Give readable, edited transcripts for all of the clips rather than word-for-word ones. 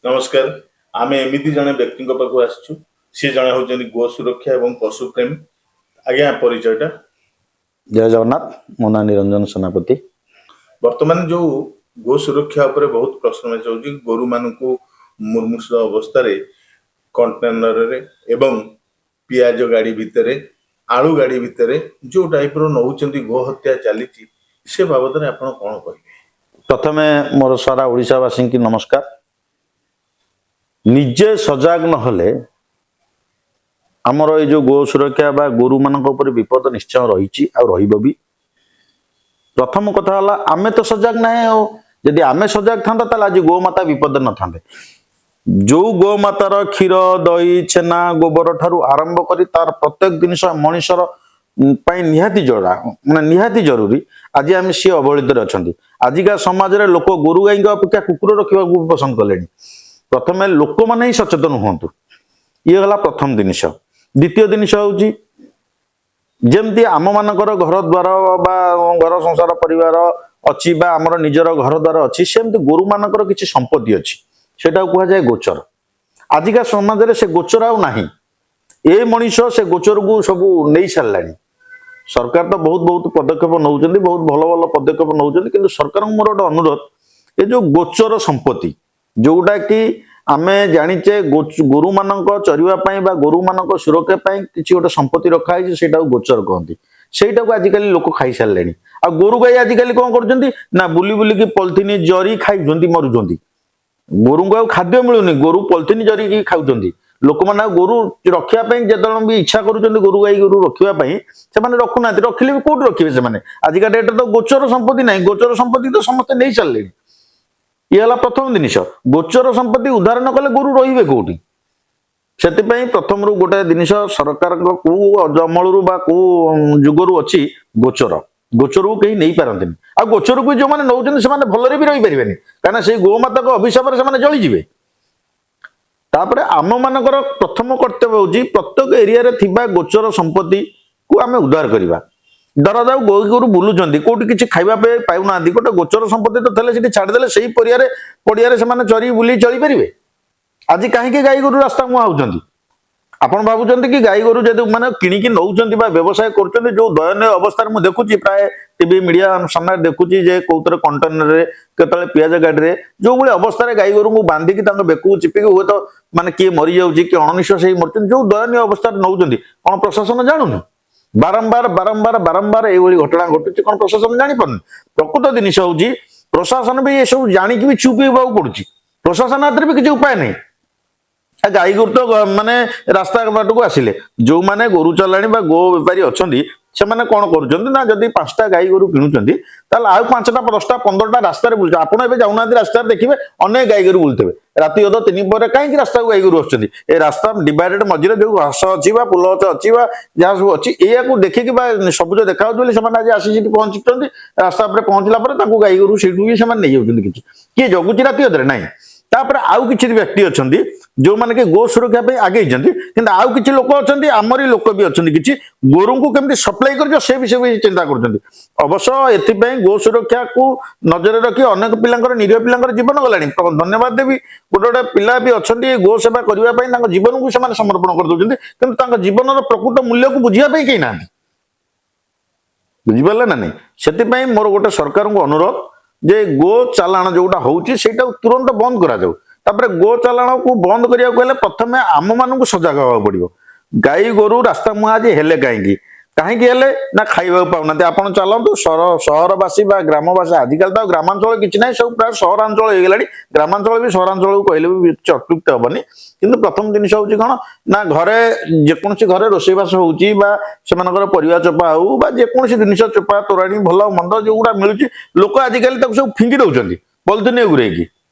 ନମସ୍କାର। ଆମେ ଏମିତି ଜଣେ ବ୍ୟକ୍ତିଙ୍କ ପାଖକୁ ଆସିଛୁ, ସିଏ ଜଣେ ହେଉଛନ୍ତି ଗୋ ସୁରକ୍ଷା ଏବଂ ପଶୁ ପ୍ରେମୀ। ଆଜ୍ଞା, ପରିଚୟଟା? ଜୟ ଜଗନ୍ନାଥ। ମୋ ନାଁ ନିରଞ୍ଜନ ସେନାପତି। ବର୍ତ୍ତମାନ ଯୋଉ ଗୋ ସୁରକ୍ଷା ଉପରେ ବହୁତ ପ୍ରଶ୍ନ ହେଉଛି, ଗୋରୁମାନଙ୍କୁ ମୁମୂର୍ଷୁ ଅବସ୍ଥାରେ କଣ୍ଟେନରରେ ଏବଂ ପିଆଜ ଗାଡି ଭିତରେ, ଆଳୁ ଗାଡି ଭିତରେ ଯୋଉ ଟାଇପର ନଉଛନ୍ତି, ଗୋ ହତ୍ୟା ଚାଲିଛି, ସେ ବାବଦରେ ଆପଣ କଣ କହିବେ? ପ୍ରଥମେ ମୋର ସାରା ଓଡ଼ିଶାବାସୀଙ୍କୁ ନମସ୍କାର। ନିଜେ ସଜାଗ ନହେଲେ ଆମର ଏଇ ଯୋଉ ଗୋ ସୁରକ୍ଷା ବା ଗୋରୁମାନଙ୍କ ଉପରେ ବିପଦ ନିଶ୍ଚୟ ରହିଛି ଆଉ ରହିବ ବି। ପ୍ରଥମ କଥା ହେଲା, ଆମେ ତ ସଜାଗ ନାହିଁ। ଆଉ ଯଦି ଆମେ ସଜାଗ ଥାନ୍ତା, ତାହେଲେ ଆଜି ଗୋମାତା ବିପଦରେ ନଥାନ୍ତେ। ଯୋଉ ଗୋମାତାର କ୍ଷୀର, ଦହି, ଛେନା, ଗୋବର ଠାରୁ ଆରମ୍ଭ କରି ତାର ପ୍ରତ୍ୟେକ ଜିନିଷ ମଣିଷର ପାଇଁ ନିହାତି ଜରା ମାନେ ନିହାତି ଜରୁରୀ, ଆଜି ଆମେ ସିଏ ଅବହେଳିତରେ ଅଛନ୍ତି। ଆଜିକା ସମାଜରେ ଲୋକ ଗୋରୁ ଗାଈଙ୍କ ଅପେକ୍ଷା କୁକୁର ରଖିବାକୁ ପସନ୍ଦ କଲେଣି। ପ୍ରଥମେ ଲୋକମାନେ ହିଁ ସଚେତନ ହୁଅନ୍ତୁ, ଇଏ ହେଲା ପ୍ରଥମ ଜିନିଷ। ଦ୍ୱିତୀୟ ଜିନିଷ ହଉଛି, ଯେମିତି ଆମମାନଙ୍କର ଘର ଦ୍ୱାର ବା ଘର ସଂସାର ପରିବାର ଅଛି ବା ଆମର ନିଜର ଘର ଦ୍ୱାର ଅଛି, ସେମିତି ଗୋରୁମାନଙ୍କର କିଛି ସମ୍ପତ୍ତି ଅଛି, ସେଟାକୁ କୁହାଯାଏ ଗୋଚର। ଆଜିକା ସମାଜରେ ସେ ଗୋଚର ଆଉ ନାହିଁ। ଏ ମଣିଷ ସେ ଗୋଚରକୁ ସବୁ ନେଇ ସାରିଲାଣି। ସରକାର ତ ବହୁତ ବହୁତ ପଦକ୍ଷେପ ନେଉଛନ୍ତି, ବହୁତ ଭଲ ଭଲ ପଦକ୍ଷେପ ନେଉଛନ୍ତି। କିନ୍ତୁ ସରକାରଙ୍କୁ ମୋର ଗୋଟେ ଅନୁରୋଧ, ଏ ଯୋଉ ଗୋଚର ସମ୍ପତ୍ତି, ଯୋଉଟା କି ଆମେ ଜାଣିଛେ ଗୋରୁମାନଙ୍କ ଚରିବା ପାଇଁ ବା ଗୋରୁମାନଙ୍କ ସୁରକ୍ଷା ପାଇଁ କିଛି ଗୋଟେ ସମ୍ପତ୍ତି ରଖା ହେଇଛି, ସେଇଟାକୁ ଗୋଚର କହନ୍ତି। ସେଇଟାକୁ ଆଜିକାଲି ଲୋକ ଖାଇସାରିଲେଣି। ଆଉ ଗୋରୁ ଗାଈ ଆଜିକାଲି କଣ କରୁଛନ୍ତି ନା ବୁଲି ବୁଲିକି ପଲିଥିନି ଜରି ଖାଇଛନ୍ତି, ମରୁଛନ୍ତି। ଗୋରୁଙ୍କୁ ଆଉ ଖାଦ୍ୟ ମିଳୁନି, ଗୋରୁ ପଲିଥିନି ଜରିକି ଖାଉଛନ୍ତି। ଲୋକମାନେ ଆଉ ଗୋରୁ ରଖିବା ପାଇଁ ଯେତେବେଳେ ବି ଇଚ୍ଛା କରୁଛନ୍ତି, ଗୋରୁ ଗାଈ ଗୋରୁ ରଖିବା ପାଇଁ, ସେମାନେ ରଖୁନାହାନ୍ତି। ରଖିଲେ ବି କୋଉଠି ରଖିବେ ସେମାନେ? ଆଜିକା ଡେଟ୍ରେ ତ ଗୋଚର ସମ୍ପତ୍ତି ନାହିଁ। ଗୋଚର ସମ୍ପତ୍ତି ତ ସମସ୍ତେ ନେଇ ସାରିଲେଣି। ଇଏ ହେଲା ପ୍ରଥମ ଜିନିଷ। ଗୋଚର ସମ୍ପତ୍ତି ଉଦ୍ଧାର ନ କଲେ ଗୋରୁ ରହିବେ କୋଉଠି? ସେଥିପାଇଁ ପ୍ରଥମରୁ ଗୋଟେ ଜିନିଷ, ସରକାରଙ୍କ କୋଉ ଅମଳରୁ ବା କୋଉ ଯୁଗରୁ ଅଛି ଗୋଚର, ଗୋଚରକୁ କେହି ନେଇପାରନ୍ତିନି। ଆଉ ଗୋଚରକୁ ଯୋଉମାନେ ନେଉଛନ୍ତି, ସେମାନେ ଭଲରେ ବି ରହିପାରିବେନି, କାହିଁକିନା ସେଇ ଗୋମାତାଙ୍କ ଅଭିଶାପରେ ସେମାନେ ଜଳିଯିବେ। ତାପରେ ଆମମାନଙ୍କର ପ୍ରଥମ କର୍ତ୍ତବ୍ୟ ହେଉଛି ପ୍ରତ୍ୟେକ ଏରିଆରେ ଥିବା ଗୋଚର ସମ୍ପତ୍ତିକୁ ଆମେ ଉଦ୍ଧାର କରିବା। ଧରାଯାଉ ଗୋଇ ଗୋରୁ ବୁଲୁଛନ୍ତି, କୋଉଠି କିଛି ଖାଇବା ପାଇଁ ପାଉନାହାନ୍ତି, ଗୋଟେ ଗୋଚର ସମ୍ପତ୍ତି ତ ଥିଲେ ସେଠି ଛାଡ଼ିଦେଲେ ସେଇ ପଡ଼ିଆରେ ସେମାନେ ଚରି ବୁଲି ଚଳିପାରିବେ। ଆଜି କାହିଁକି ଗାଈ ଗୋରୁ ରାସ୍ତା ମୁହାଁ ହଉଛନ୍ତି? ଆପଣ ଭାବୁଛନ୍ତି କି ଗାଈ ଗୋରୁ ଯଦି ମାନେ କିଣିକି ନଉଛନ୍ତି ବା ବ୍ୟବସାୟ କରୁଛନ୍ତି, ଯୋଉ ଦୟନୀୟ ଅବସ୍ଥାରେ ମୁଁ ଦେଖୁଛି, ପ୍ରାୟ ଟିଭି ମିଡିଆ ସାମ୍ନାରେ ଦେଖୁଛି ଯେ କୋଉଥିରେ କଣ୍ଟେନରରେ, କେତେବେଳେ ପିଆଜ ଗାଡିରେ, ଯୋଉଭଳି ଅବସ୍ଥାରେ ଗାଈ ଗୋରୁଙ୍କୁ ବାନ୍ଧିକି ତାଙ୍କ ବେକକୁ ଚିପିକି, ହୁଏତ ମାନେ କିଏ ମରିଯାଉଛି, କିଏ ଅଣନିଶ୍ୱାସ ହେଇ ମରୁଛନ୍ତି, ଯୋଉ ଦୟନୀୟ ଅବସ୍ଥାରେ ନଉଛନ୍ତି, କଣ ପ୍ରଶାସନ ଜାଣୁନି? ବାରମ୍ବାର ବାରମ୍ବାର ବାରମ୍ବାର ଏଇଭଳି ଘଟଣା ଘଟୁଛି, କଣ ପ୍ରଶାସନ ଜାଣିପାରୁନି? ପ୍ରକୃତ ଜିନିଷ ହଉଛି, ପ୍ରଶାସନ ବି ଏସବୁ ଜାଣିକି ବି ଚୁପ୍ ହେବାକୁ ପଡୁଛି। ପ୍ରଶାସନ ହାତରେ ବି କିଛି ଉପାୟ ନାହିଁ। ଆ ଗାଈ ଗୋରୁ ତ ମାନେ ରାସ୍ତା ବାଟକୁ ଆସିଲେ, ଯୋଉମାନେ ଗୋରୁ ଚାଲାଣି ବା ଗୋ ବେପାରୀ ଅଛନ୍ତି, ସେମାନେ କଣ କରୁଛନ୍ତି ନା ଯଦି 5ଟା ଗାଈ ଗୋରୁ କିଣୁଛନ୍ତି, ତାହେଲେ ଆଉ 5ଟା, 10ଟା, 15ଟା ରାସ୍ତାରେ ବୁଲୁଛନ୍ତି। ଆପଣ ଏବେ ଯାଉନାହାନ୍ତି ରାସ୍ତାରେ, ଦେଖିବେ ଅନେକ ଗାଈ ଗୋରୁ ବୁଲୁଥିବେ। ରାତି ଅଧ ତିନି ପରେ କାହିଁକି ରାସ୍ତାକୁ ଗାଈ ଗୋରୁ ଆସୁଛନ୍ତି? ଏ ରାସ୍ତା ଡିଭାଇଡେଡ ମଝିରେ ଯୋଉ ଘାସ ଅଛି ବା ଫୁଲ ଗଛ ଅଛି ବା ଯାହା ସବୁ ଅଛି, ଏଇଆକୁ ଦେଖିକି ବା ସବୁଜ ଦେଖାଯାଉଛି ବୋଲି ସେମାନେ ଆଜି ଆସି ସେଠି ପହଞ୍ଚୁଛନ୍ତି। ରାସ୍ତା ଉପରେ ପହଞ୍ଚିଲା ପରେ ତାଙ୍କୁ ଗାଈ ଗୋରୁ ସେଇଠୁ ବି ସେମାନେ ନେଇଯାଉଛନ୍ତି। କିଛି କିଏ ଜଗୁଛି ରାତି ଅଧରେ? ନାହିଁ। ତାପରେ ଆଉ କିଛି ବ୍ୟକ୍ତି ଅଛନ୍ତି, ଯୋଉମାନେ କି ଗୋ ସୁରକ୍ଷା ପାଇଁ ଆଗେଇଛନ୍ତି। କିନ୍ତୁ ଆଉ କିଛି ଲୋକ ଅଛନ୍ତି, ଆମରି ଲୋକ ବି ଅଛନ୍ତି କିଛି, ଗୋରୁଙ୍କୁ କେମିତି ସପ୍ଲାଇ କରିବ ସେ ବିଷୟ ବି ଚିନ୍ତା କରୁଛନ୍ତି। ଅବଶ୍ୟ ଏଥିପାଇଁ ଗୋ ସୁରକ୍ଷାକୁ ନଜରରେ ରଖି ଅନେକ ପିଲାଙ୍କର, ନିରୀହ ପିଲାଙ୍କର ଜୀବନ ଗଲାଣି। ଧନ୍ୟବାଦ ଦେବି, ଗୋଟେ ଗୋଟେ ପିଲା ବି ଅଛନ୍ତି, ଏ ଗୋ ସେବା କରିବା ପାଇଁ ତାଙ୍କ ଜୀବନକୁ ସେମାନେ ସମର୍ପଣ କରିଦଉଛନ୍ତି। କିନ୍ତୁ ତାଙ୍କ ଜୀବନର ପ୍ରକୃତ ମୂଲ୍ୟକୁ ବୁଝିବା ପାଇଁ କେହି ନାହାନ୍ତି। ବୁଝିପାରିଲେ ନା ନାଇଁ? ସେଥିପାଇଁ ମୋର ଗୋଟେ ସରକାରଙ୍କୁ ଅନୁରୋଧ ଯେ ଗୋ ଚାଲାଣ ଯୋଉଟା ହଉଛି, ସେଇଟାକୁ ତୁରନ୍ତ ବନ୍ଦ କରାଯାଉ। ତାପରେ ଗୋ ଚାଲାଣକୁ ବନ୍ଦ କରିବାକୁ ହେଲେ ପ୍ରଥମେ ଆମମାନଙ୍କୁ ସଜାଗ ହେବାକୁ ପଡିବ। ଗାଈ ଗୋରୁ ରାସ୍ତା ମୁହାଁ ଆଜି ହେଲେ କାହିଁକି? କାହିଁକି ହେଲେ ନା ଖାଇବାକୁ ପାଉନାହାନ୍ତି। ଆପଣ ଚାଲନ୍ତୁ, ସହରବାସୀ ବା ଗ୍ରାମବାସୀ, ଆଜିକାଲି ତ ଆଉ ଗ୍ରାମାଞ୍ଚଳ କିଛି ନାହିଁ, ସବୁ ପ୍ରାୟ ସହରାଞ୍ଚଳ ହେଇଗଲାଣି। ଗ୍ରାମାଞ୍ଚଳ ବି ସହରାଞ୍ଚଳକୁ କହିଲେ ବି କିଛି ଅତ୍ୟୁକ୍ତି ହବନି। କିନ୍ତୁ ପ୍ରଥମ ଜିନିଷ ହଉଛି କଣ ନା ଘରେ, ଯେକୌଣସି ଘରେ ରୋଷେଇବାସ ହଉଛି ବା ସେମାନଙ୍କର ପରିବା ଚୋପା ହଉ ବା ଯେକୌଣସି ଜିନିଷ ଚୋପା, ତୋରାଣୀ, ଭଲ ମନ୍ଦ ଯୋଉଗୁଡା ମିଳୁଛି, ଲୋକ ଆଜିକାଲି ତାକୁ ସବୁ ଫିଙ୍ଗି ଦଉଛନ୍ତି ପଲିଥିନରେ ଗୁରେଇକି।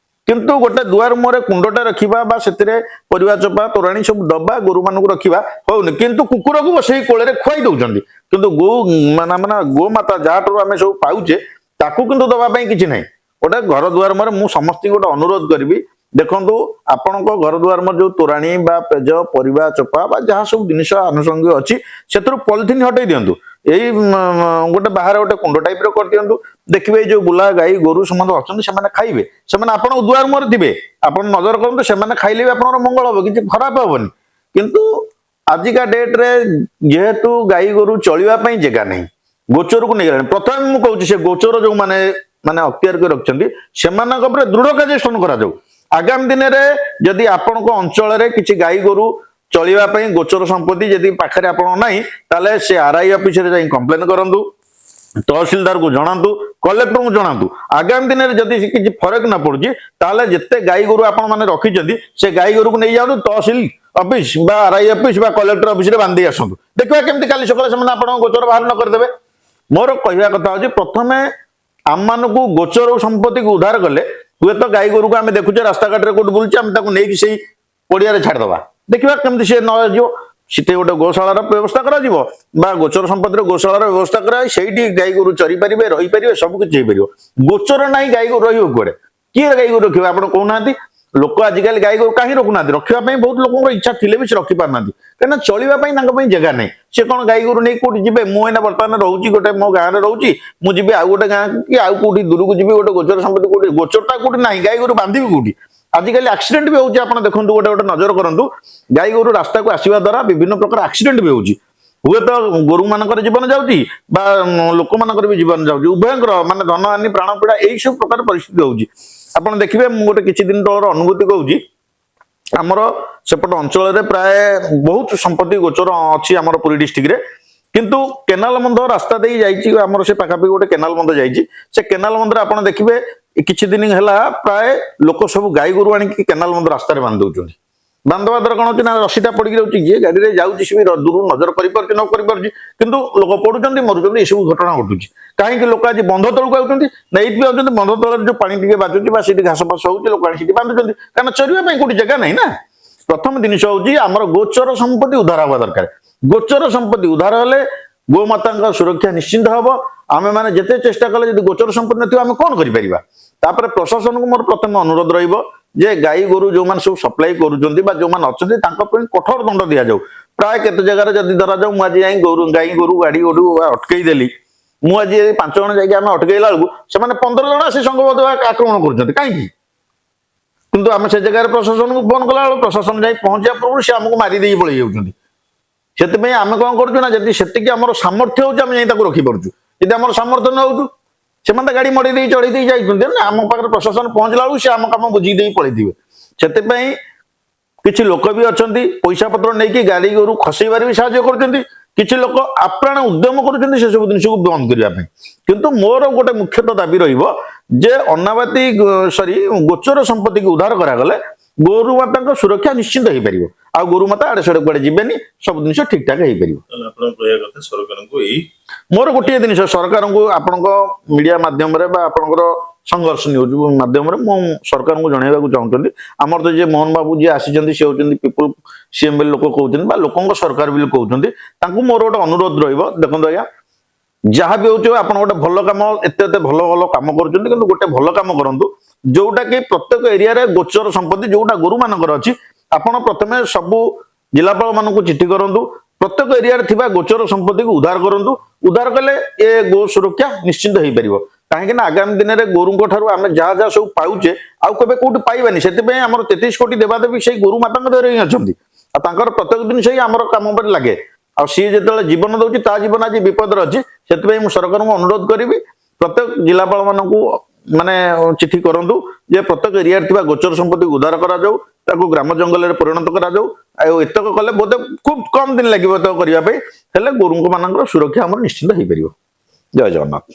କିନ୍ତୁ ଗୋଟେ ଦୁଆର ମୁହଁରେ କୁଣ୍ଡଟା ରଖିବା ବା ସେଥିରେ ପରିବା ଚୋପା, ତୋରାଣୀ ସବୁ ଦବା, ଗୋରୁମାନଙ୍କୁ ରଖିବା ହଉନି। କିନ୍ତୁ କୁକୁରକୁ ବସେଇ କୋଳରେ ଖୁଆଇ ଦଉଛନ୍ତି। କିନ୍ତୁ ଗୋ ମାନେ ମାନେ ଗୋମାତା, ଯାହାଠାରୁ ଆମେ ସବୁ ପାଉଛେ, ତାକୁ କିନ୍ତୁ ଦବା ପାଇଁ କିଛି ନାହିଁ। ଗୋଟେ ଘର ଦୁଆର ମୁହଁରେ ମୁଁ ସମସ୍ତଙ୍କୁ ଗୋଟେ ଅନୁରୋଧ କରିବି, ଦେଖନ୍ତୁ, ଆପଣଙ୍କ ଘର ଦୁଆର ମୁହଁରେ ଯୋଉ ତୋରାଣୀ ବା ପେଜ, ପରିବା ଚୋପା ବା ଯାହା ସବୁ ଜିନିଷ ଆନୁଷଙ୍ଗିକ ଅଛି, ସେଥିରୁ ପଲିଥିନ ହଟେଇ ଦିଅନ୍ତୁ। ଏଇ ଗୋଟେ ବାହାରେ ଗୋଟେ କୁଣ୍ଡ ଟାଇପର କରିଦିଅନ୍ତୁ। ଦେଖିବେ ଏଇ ଯୋଉ ବୁଲା ଗାଈ ଗୋରୁ ସମସ୍ତେ ଅଛନ୍ତି, ସେମାନେ ଖାଇବେ। ସେମାନେ ଆପଣଙ୍କ ଦୁଆର ମୁହଁରେ ଥିବେ, ଆପଣ ନଜର କରନ୍ତୁ, ସେମାନେ ଖାଇଲେ ବି ଆପଣଙ୍କର ମଙ୍ଗଳ ହବ, କିଛି ଖରାପ ହବନି। କିନ୍ତୁ ଆଜିକା ଡେଟରେ ଯେହେତୁ ଗାଈ ଗୋରୁ ଚଳିବା ପାଇଁ ଜାଗା ନାହିଁ, ଗୋଚରକୁ ନେଇଗଲାଣି। ପ୍ରଥମେ ମୁଁ କହୁଛି, ସେ ଗୋଚର ଯୋଉମାନେ ମାନେ ଅକ୍ତିଆର କରି ରଖିଛନ୍ତି, ସେମାନଙ୍କ ଉପରେ ଦୃଢ କାର୍ଯ୍ୟାନୁଷ୍ଠାନ କରାଯାଉ। ଆଗାମୀ ଦିନରେ ଯଦି ଆପଣଙ୍କ ଅଞ୍ଚଳରେ କିଛି ଗାଈ ଗୋରୁ ଚଳିବା ପାଇଁ ଗୋଚର ସମ୍ପତ୍ତି ଯଦି ପାଖରେ ଆପଣଙ୍କ ନାହିଁ, ତାହେଲେ ସେ ଆରଆଇ ଅଫିସରେ ଯାଇ କମ୍ପ୍ଲେନ କରନ୍ତୁ, ତହସିଲଦାରକୁ ଜଣାନ୍ତୁ, କଲେକ୍ଟରଙ୍କୁ ଜଣାନ୍ତୁ। ଆଗାମୀ ଦିନରେ ଯଦି କିଛି ଫରକ ନ ପଡୁଛି, ତାହେଲେ ଯେତେ ଗାଈ ଗୋରୁ ଆପଣ ମାନେ ରଖିଛନ୍ତି, ସେ ଗାଈ ଗୋରୁକୁ ନେଇଯାଆନ୍ତୁ ତହସିଲ ଅଫିସ ବା ଆରଆଇ ଅଫିସ ବା କଲେକ୍ଟର ଅଫିସରେ ବାନ୍ଧି ଆସନ୍ତୁ। ଦେଖିବା କେମିତି କାଲି ସକାଳେ ସେମାନେ ଆପଣଙ୍କ ଗୋଚର ବାହାର ନ କରିଦେବେ। ମୋର କହିବା କଥା ହଉଛି, ପ୍ରଥମେ ଆମମାନଙ୍କୁ ଗୋଚର ସମ୍ପତ୍ତିକୁ ଉଦ୍ଧାର କଲେ ହୁଏତ ଗାଈ ଗୋରୁକୁ ଆମେ ଦେଖୁଛେ ରାସ୍ତାଘାଟରେ କୋଉଠି ବୁଲୁଛି, ଆମେ ତାକୁ ନେଇକି ସେଇ ପଡିଆରେ ଛାଡ଼ିଦବା, ଦେଖିବା କେମିତି ସେ ନ ଯିବ। ସେଠି ଗୋଟେ ଗୋଶାଳାର ବ୍ୟବସ୍ଥା କରାଯିବ ବା ଗୋଚର ସମ୍ପତ୍ତିର ଗୋଶାଳାର ବ୍ୟବସ୍ଥା କରାଯାଇ ସେଇଠି ଗାଈ ଗୋରୁ ଚରି ପାରିବେ, ରହିପାରିବେ, ସବୁ କିଛି ହେଇପାରିବ। ଗୋଚର ନାହିଁ, ଗାଈ ଗୋରୁ ରହିବ କୁଆଡେ? କିଏ ଗାଈ ଗୋରୁ ରଖିବ, ଆପଣ କହୁନାହାନ୍ତି? ଲୋକ ଆଜିକାଲି ଗାଈ ଗୋରୁ କାହିଁ ରଖୁନାହାନ୍ତି? ରଖିବା ପାଇଁ ବହୁତ ଲୋକଙ୍କର ଇଚ୍ଛା ଥିଲେ ବି ସେ ରଖିପାରୁନାହାନ୍ତି, କାହିଁକିନା ଚଳିବା ପାଇଁ ତାଙ୍କ ପାଇଁ ଜାଗା ନାହିଁ। ସେ କଣ ଗାଈ ଗୋରୁ ନେଇ କୋଉଠି ଯିବେ? ମୁଁ ଏଇନା ବର୍ତ୍ତମାନ ରହୁଛି ଗୋଟେ ମୋ ଗାଁରେ ରହୁଛି, ମୁଁ ଯିବି ଆଉ ଗୋଟେ ଗାଁ କି ଆଉ କୋଉଠି ଦୂରକୁ ଯିବି, ଗୋଟେ ଗୋଚର ସମ୍ପତ୍ତି କୋଉଠି, ଗୋଚରଟା କୋଉଠି ନାହିଁ, ଗାଈ ଗୋରୁ ବାନ୍ଧିବି କୋଉଠି? ଆଜିକାଲି ଆକ୍ସିଡେଣ୍ଟ ବି ହଉଛି। ଆପଣ ଦେଖନ୍ତୁ, ଗୋଟେ ଗୋଟେ ନଜର କରନ୍ତୁ, ଗାଈ ଗୋରୁ ରାସ୍ତାକୁ ଆସିବା ଦ୍ୱାରା ବିଭିନ୍ନ ପ୍ରକାର ଆକ୍ସିଡେଣ୍ଟ ବି ହଉଛି। ହୁଏତ ଗୋରୁ ମାନଙ୍କର ଜୀବନ ଯାଉଛି ବା ଲୋକମାନଙ୍କର ବି ଜୀବନ ଯାଉଛି, ଉଭୟଙ୍କର ମାନେ ଧନହାନି, ପ୍ରାଣ ପୀଡା, ଏଇ ସବୁ ପ୍ରକାର ପରିସ୍ଥିତି ହଉଛି। ଆପଣ ଦେଖିବେ, ମୁଁ ଗୋଟେ କିଛି ଦିନ ତଳର ଅନୁଭୂତି କହୁଛି। ଆମର ସେପଟ ଅଞ୍ଚଳରେ ପ୍ରାୟ ବହୁତ ସମ୍ପତ୍ତି ଗୋଚର ଅଛି ଆମର ପୁରୀ ଡିଷ୍ଟ୍ରିକ୍ଟରେ। କିନ୍ତୁ କେନାଲ ବନ୍ଧ ରାସ୍ତା ଦେଇ ଯାଇଛି, ଆମର ସେ ପାଖାପାଖି ଗୋଟେ କେନାଲ ବନ୍ଧ ଯାଇଛି। ସେ କେନାଲ ବନ୍ଧରେ ଆପଣ ଦେଖିବେ, ଏ କିଛି ଦିନ ହେଲା ପ୍ରାୟ ଲୋକ ସବୁ ଗାଈ ଗୋରୁ ଆଣିକି କେନାଲ ବନ୍ଧ ରାସ୍ତାରେ ବାନ୍ଧି ଦଉଛନ୍ତି। ବାନ୍ଧବା ଦ୍ୱାରା କଣ ହଉଛି ନା, ରସିଟା ପଡିକି ରହୁଛି। ଯିଏ ଗାଡିରେ ଯାଉଛି, ସେ ବି ଦୂରରୁ ନଜର କରିପାରୁଛି ନ କରିପାରୁଛି, କିନ୍ତୁ ଲୋକ ପଡୁଛନ୍ତି, ମରୁଛନ୍ତି, ଏସବୁ ଘଟଣା ଘଟୁଛି। କାହିଁକି ଲୋକ ଆଜି ବନ୍ଧ ତଳକୁ ଆଉଛନ୍ତି ନା, ଏଇଥିପାଇଁ ଆଉଛନ୍ତି, ବନ୍ଧ ତଳରେ ଯୋଉ ପାଣି ଟିକେ ବାଜୁଛି ବା ସେଠି ଘାସ ଫାସ ହଉଛି, ଲୋକ ଆଣି ସେଠି ବାନ୍ଧୁଛନ୍ତି। କାରଣ ଚରିବା ପାଇଁ କୋଉଠି ଜାଗା ନାହିଁ ନା। ପ୍ରଥମ ଜିନିଷ ହଉଛି, ଆମର ଗୋଚର ସମ୍ପତ୍ତି ଉଦ୍ଧାର ହବା ଦରକାର। ଗୋଚର ସମ୍ପତ୍ତି ଉଦ୍ଧାର ହେଲେ ଗୋମାତାଙ୍କ ସୁରକ୍ଷା ନିଶ୍ଚିନ୍ତ ହବ। ଆମେ ମାନେ ଯେତେ ଚେଷ୍ଟା କଲେ ଯଦି ଗୋଚର ସମ୍ପତ୍ତି ନଥିବ, ଆମେ କଣ କରିପାରିବା? ତାପରେ ପ୍ରଶାସନକୁ ମୋର ପ୍ରଥମେ ଅନୁରୋଧ ରହିବ ଯେ ଗାଈ ଗୋରୁ ଯୋଉମାନେ ସବୁ ସପ୍ଲାଇ କରୁଛନ୍ତି ବା ଯୋଉମାନେ ଅଛନ୍ତି, ତାଙ୍କ ପାଇଁ କଠୋର ଦଣ୍ଡ ଦିଆଯାଉ। ପ୍ରାୟ କେତେ ଜାଗାରେ ଯଦି ଧରାଯାଉ, ମୁଁ ଆଜି ଯାଇ ଗୋରୁ ଗାଈ ଗୋରୁ ଗାଡି ଗୋରୁ ଅଟକେଇ ଦେଲି, ମୁଁ ଆଜି ଏଇ 5 ଜଣ ଯାଇକି ଆମେ ଅଟକେଇଲା ବେଳକୁ ସେମାନେ 15 ଜଣ ଆସି ସଂଘବଦ୍ଧ ଭାବେ ଆକ୍ରମଣ କରୁଛନ୍ତି। କାହିଁକି? କିନ୍ତୁ ଆମେ ସେ ଜାଗାରେ ପ୍ରଶାସନକୁ ଫୋନ କଲା ବେଳକୁ, ପ୍ରଶାସନ ଯାଇ ପହଞ୍ଚିବା ପୂର୍ବରୁ ସେ ଆମକୁ ମାରି ଦେଇକି ପଳେଇ ଯାଉଛନ୍ତି। ସେଥିପାଇଁ ଆମେ କଣ କରୁଛୁ ନା, ଯଦି ସେତିକି ଆମର ସାମର୍ଥ୍ୟ ହଉଛି, ଆମେ ଯାଇ ତାକୁ ରଖିପାରୁଛୁ। ଯଦି ଆମର ସାମର୍ଥ୍ୟ ନ ହଉଛୁ, ସେମାନେ ତ ଗାଡି ମଡେଇ ଦେଇ ଚଢେଇ ଦେଇ ଯାଇଛନ୍ତି ନା। ଆମ ପାଖରେ ପ୍ରଶାସନ ପହଞ୍ଚିଲା ବେଳକୁ ସେ ଆମ କାମ ବୁଝିକି ଦେଇ ପଳେଇଥିବେ। ସେଥିପାଇଁ କିଛି ଲୋକ ବି ଅଛନ୍ତି, ପଇସା ପତ୍ର ନେଇକି ଗାଡି ଗୋରୁ ଖସେଇବାରେ ବି ସାହାଯ୍ୟ କରୁଛନ୍ତି। କିଛି ଲୋକ ଆପ୍ରାଣ ଉଦ୍ୟମ କରୁଛନ୍ତି ସେସବୁ ଜିନିଷକୁ ବନ୍ଦ କରିବା ପାଇଁ। କିନ୍ତୁ ମୋର ଗୋଟେ ମୁଖ୍ୟତଃ ଦାବି ରହିବ ଯେ ଅନାବାଦୀ ସରି ଗୋଚର ସମ୍ପତ୍ତିକୁ ଉଦ୍ଧାର କରାଗଲେ ଗୋରୁମାତାଙ୍କ ସୁରକ୍ଷା ନିଶ୍ଚିନ୍ତ ହେଇପାରିବ। ଆଉ ଗୋରୁମାତା ଆଡେ ସିଆଡେ କୁଆଡେ ଯିବେନି, ସବୁ ଜିନିଷ ଠିକ ଠାକ ହେଇପାରିବ। ତାହେଲେ ଆପଣଙ୍କ କହିବା କଥା ସରକାରଙ୍କୁ ଏଇ ମୋର ଗୋଟିଏ ଜିନିଷ ସରକାରଙ୍କୁ, ଆପଣଙ୍କ ମିଡିଆ ମାଧ୍ୟମରେ ବା ଆପଣଙ୍କର ସଂଘର୍ଷ ନ୍ୟୁଜ ମାଧ୍ୟମରେ ମୁଁ ସରକାରଙ୍କୁ ଜଣେଇବାକୁ ଚାହୁଁଛନ୍ତି, ଆମର ତ ଯିଏ ମୋହନ ବାବୁ ଯିଏ ଆସିଛନ୍ତି, ସେ ହଉଛନ୍ତି ପିପୁଲ ସିଏମ ବୋଲି ଲୋକ କହୁଛନ୍ତି ବା ଲୋକଙ୍କ ସରକାର ବୋଲି କହୁଛନ୍ତି। ତାଙ୍କୁ ମୋର ଗୋଟେ ଅନୁରୋଧ ରହିବ, ଦେଖନ୍ତୁ ଆଜ୍ଞା, ଯାହା ବି ହଉଛି ଆପଣ ଗୋଟେ ଭଲ କାମ, ଏତେ ଏତେ ଭଲ ଭଲ କାମ କରୁଛନ୍ତି, କିନ୍ତୁ ଗୋଟେ ଭଲ କାମ କରନ୍ତୁ, ଯୋଉଟା କି ପ୍ରତ୍ୟେକ ଏରିଆରେ ଗୋଚର ସମ୍ପତ୍ତି ଯୋଉଟା ଗୋରୁମାନଙ୍କର ଅଛି, ଆପଣ ପ୍ରଥମେ ସବୁ ଜିଲ୍ଲାପାଳ ମାନଙ୍କୁ ଚିଠି କରନ୍ତୁ, ପ୍ରତ୍ୟେକ ଏରିଆରେ ଥିବା ଗୋଚର ସମ୍ପତ୍ତିକୁ ଉଦ୍ଧାର କରନ୍ତୁ। ଉଦ୍ଧାର କଲେ ଏ ଗୋ ସୁରକ୍ଷା ନିଶ୍ଚିନ୍ତ ହେଇପାରିବ। କାହିଁକି ନା ଆଗାମୀ ଦିନରେ ଗୋରୁଙ୍କ ଠାରୁ ଆମେ ଯାହା ଯାହା ସବୁ ପାଉଛେ, ଆଉ କେବେ କୋଉଠି ପାଇବାନି। ସେଥିପାଇଁ ଆମର 33 କୋଟି ଦେବାଦେବୀ ସେଇ ଗୋରୁ ମାତାଙ୍କ ଦେହରେ ହିଁ ଅଛନ୍ତି। ଆଉ ତାଙ୍କର ପ୍ରତ୍ୟେକ ଜିନିଷ ହିଁ ଆମର କାମ ଉପରେ ଲାଗେ। ଆଉ ସିଏ ଯେତେବେଳେ ଜୀବନ ଦଉଛି, ତା ଜୀବନ ଆଜି ବିପଦରେ ଅଛି। ସେଥିପାଇଁ ମୁଁ ସରକାରଙ୍କୁ ଅନୁରୋଧ କରିବି, ପ୍ରତ୍ୟେକ ଜିଲ୍ଲାପାଳ ମାନଙ୍କୁ ମାନେ ଚିଠି କରନ୍ତୁ ଯେ ପ୍ରତ୍ୟେକ ଏରିଆରେ ଥିବା ଗୋଚର ସମ୍ପତ୍ତିକୁ ଉଦ୍ଧାର କରାଯାଉ, ତାକୁ ଗ୍ରାମ ଜଙ୍ଗଲରେ ପରିଣତ କରାଯାଉ। ଆଉ ଏତକ କଲେ ବୋଧେ ଖୁବ କମ ଦିନ ଲାଗିବ ଏତକ କରିବା ପାଇଁ, ହେଲେ ଗୋରୁଙ୍କ ମାନଙ୍କର ସୁରକ୍ଷା ଆମର ନିଶ୍ଚିନ୍ତ ହେଇପାରିବ। ଜୟ ଜଗନ୍ନାଥ।